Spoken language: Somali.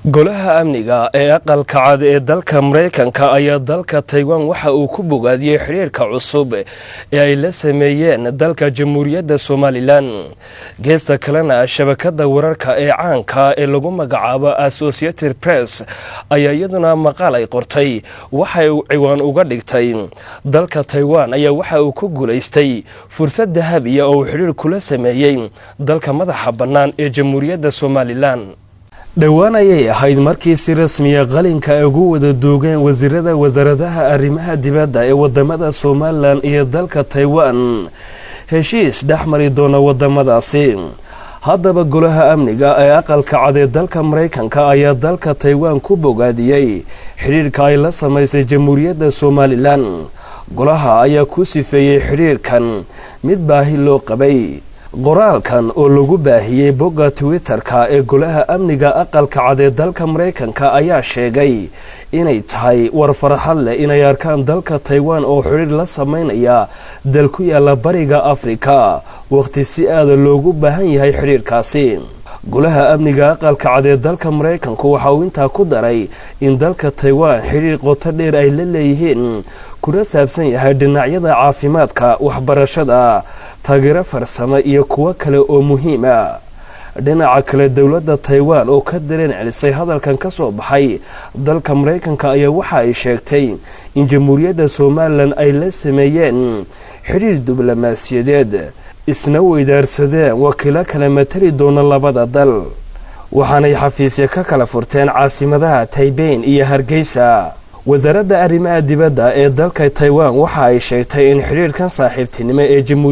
Golaha amniga ee Aqalka Cad ee dalka Maraykanka ayaa dalka Taiwan waxa uu ku bogaadiyey xidhiirka cusub ee ay la sameeyeen dalka Jamhuuriyadda Somalilan. Geesta kalena, shabakadda wararka ee caanka ee lagu magacaabo Associated Press ayaa iyaduna maqaal ay qortay waxay ciwaan uga dhigtay "Dalka Taiwan ayaa waxa uu ku guulaystay fursad dahabiya oo uu xidhiir kula sameeyey dalka madaxa bannaan ee Jamhuuriyadda Somalilan". Dhowaan ayay ahayd markii si rasmiya qalinka ay ugu wada duugeen wasiirada wasaaradaha arrimaha dibadda ee wadamada Somalilan iyo dalka Taiwan heshiis dhex mari doona wadamadaasi. Haddaba, golaha amniga ee Aqalka Cad ee dalka Maraykanka ayaa dalka Taiwan ku bogaadiyey xidhiirka ay la samaysay Jamhuuriyadda Somalilan. Golaha ayaa ku sifeeyey xidhiirkan mid baahi loo qabay. Qoraalkan oo lagu baahiyey bogga Twitter-ka ee golaha amniga Aqalka Cad ee dalka Maraykanka ayaa sheegay inay tahay war farxad leh inay arkaan dalka Taiwan oo xidhiir la sameynaya dal ku yaala Bariga Afrika, waqti si aada loogu baahan yahay xidhiirkaasi. Golaha amniga Aqalka Cad ee dalka Maraykanku waxa uu intaa ku daray in dalka Taiwan xidhiir qoto dheer ay la leeyihiin, kuna saabsan yahay dhinacyada caafimaadka, waxbarashada, taageero farsamo iyo kuwo kale oo muhiima. Dhinaca kale, dowladda Taiwan oo ka dareen celisay hadalkan ka soo baxay dalka Maraykanka ayaa waxa ay sheegtay in Jamhuuriyadda Somalilan ay la sameeyeen xidhiir diblomaasiyadeed, isna weydaarsadeen wakiilo kala matali doona labada dal, waxaanay xafiisya ka kala furteen caasimadaha Taibein iyo Hargeysa. Wasaaradda arrimaha dibadda ee dalka Taiwan waxa ay sheegtay in xidhiirkan saaxiibtinimo ee jamhuuriya